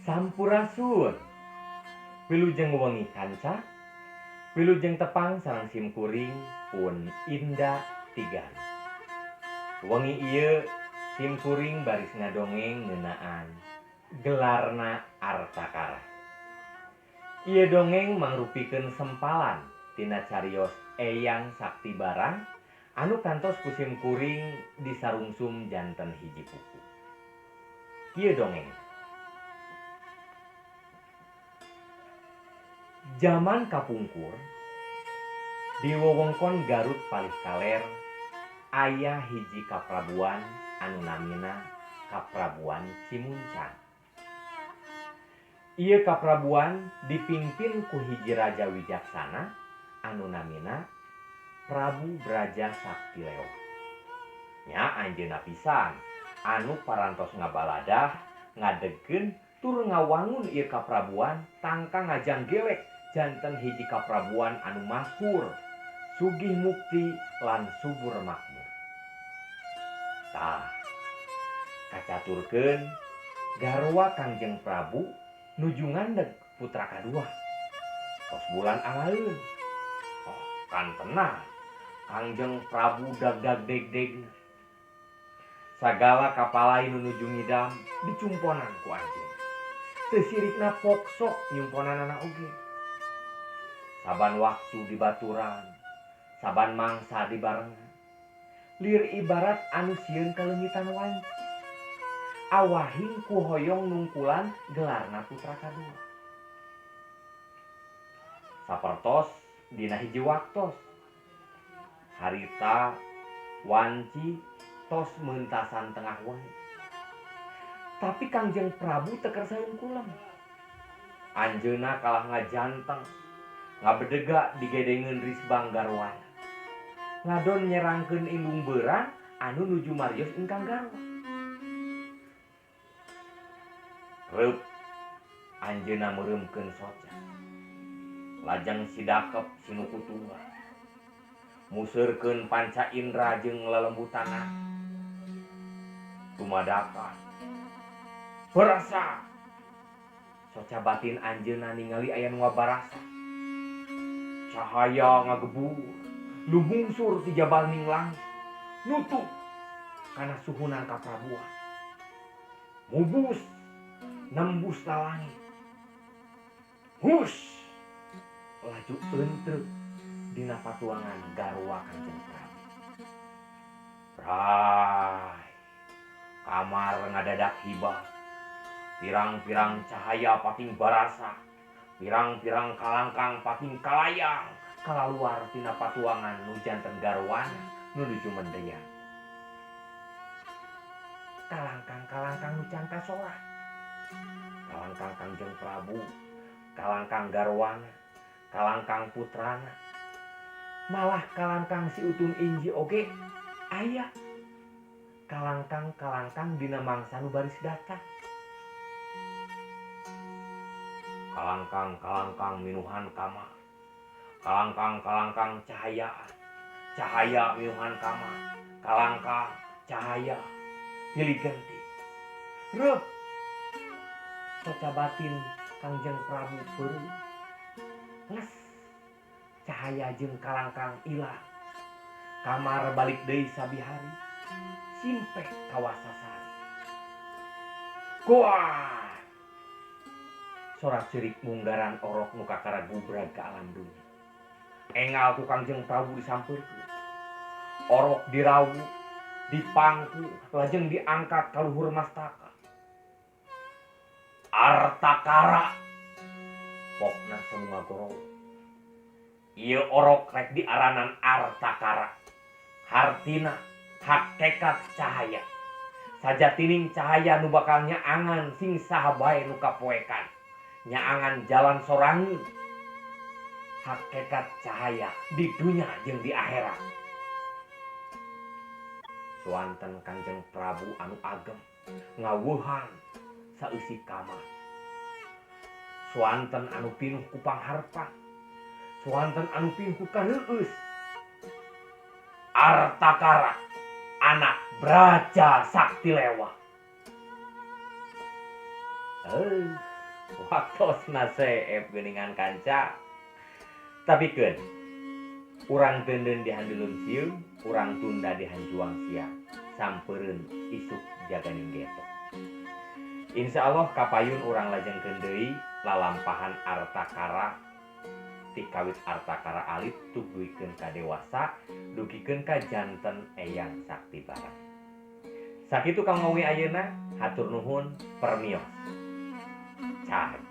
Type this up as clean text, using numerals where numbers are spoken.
Sampurasun. Wilujeng wengi kanca. Wilujeng tepang sareng simkuring pun Indah Tigan. Wengi ieu simkuring baris ngadongeng ngeunaan gelarna Artakara. Ieu dongeng mangrupikeun sempalan tina carios Eyang Sakti Barang anu kantos ku simkuring disarungsum janten hiji buku. Kieu dongeng. Jaman kapungkur di wewengkon Garut palih kaler aya hiji kaprabuan anu namina Kaprabuan Cimuncang. Ieu kaprabuan dipimpin ku hiji raja wijaksana anu namina Prabu Braja Sakti Leok. Nya anjeunna pisan anu parantos ngabaladah ngadegkeun tur ngawangun ieu kaprabuan tangka ngajanggelek janten hiji kaprabuan anu masyhur, sugih mukti lan subur makmur. Tah, kacaturkeun garwa Kangjeng Prabu nuju ngandeg putra kadua. Tos bulan alaeun. Oh, kantenan Kangjeng Prabu dagdag deg-deg. Sagala kapalai nu nuju ngidam dicumponan ku anjeun. Teu sirikna poksok nyumponanana oge. Saban waktu dibaturan, saban mangsa dibarengan. Lir ibarat anu sieun kaleungitan wanci. Awahing ku hoyong nungkulan gelarna putra kadua. Sapertos dina hiji waktos. Harita wanci tos meuntasan tengah wengi. Tapi Kangjeng Prabu teu kersaeun kulem. Anjeunna kalah ngajanteng, ngabedega digedengeun risbang garwana. Ngadon nyerangkeun indung beurang anu nuju marios ingkang garwa. Reup anjeunna meureumkeun soca. Lajeng sidakep sinukutua. Museurkeun panca indra jeung lelembutanna. Tumadakan. Berasa. Soca batin anjeunna ningali aya nu ngabarasa. Cahaya ngagebur, lumungsur ti jabalning langit, nutup kana suhunan kaprabuan. Mubus nembus ka langit. Hus laju eunteuk dina patuangan garwa Kangjeng Prabu. Rai, kamar ngadadak hibah. Pirang-pirang cahaya pating barasa, pirang-pirang kalangkang pating kalayang kalaluar tina patuangan nu janten garwana nu nuju mendeyan. Kalangkang-kalangkang nu can kasolah, kalangkang Kangjeng Prabu, kalangkang garwana, kalangkang putrana, malah kalangkang si Utun Inji oge aya. Kalangkang-kalangkang dina mangsa nu baris datang. Kalangkang-kalangkang minuhan kamar, kalangkang-kalangkang cahayaan, cahaya minuhan kamar, kalangkang cahaya pilih ganti. Reup soca batin Kangjeng Prabu peureum. Nges cahaya jeung kalangkang ilang. Kamar balik deui sabihari, simpeh kawasasari. Kuat sorak cerik munggaran orok nu kakara gubrag ka alam dunya. Engal ku Kangjeng Prabu disampeurkeun. Orok dirawu, dipangku, lajeng diangkat ka luhur mastaka. Artakara pokna semua goro. Ieu orok rek diaranan Artakara. Hartina hakekat cahaya. Sajatining cahaya nu bakal nyaangan sing saha bae nu kapoekan. Nyaangan jalan sorangan. Hakikat cahaya di dunya jeung di akhirat. Suanten Kangjeng Prabu anu agem ngaweuhan saeusi kamar. Suanten anu pinuh ku pangharpan. Suanten anu pinuh ku kareueus. Artakara anak Braja Sakti Lewa. Waktosna seep geuningan kanca. Tapi keun urang deudeun di handeuleum sieun, urang tunda di hanjuang siang. Sampeureun isuk jaganing geto. Insya Allah kapayun urang lajengkeun deui lalampahan Artakara ti kawit Artakara alit tuguykeun ka dewasa dugikeun ka janten Eyang Sakti Barang. Sakitu kang wengi ayeuna, hatur nuhun, permios. Cag.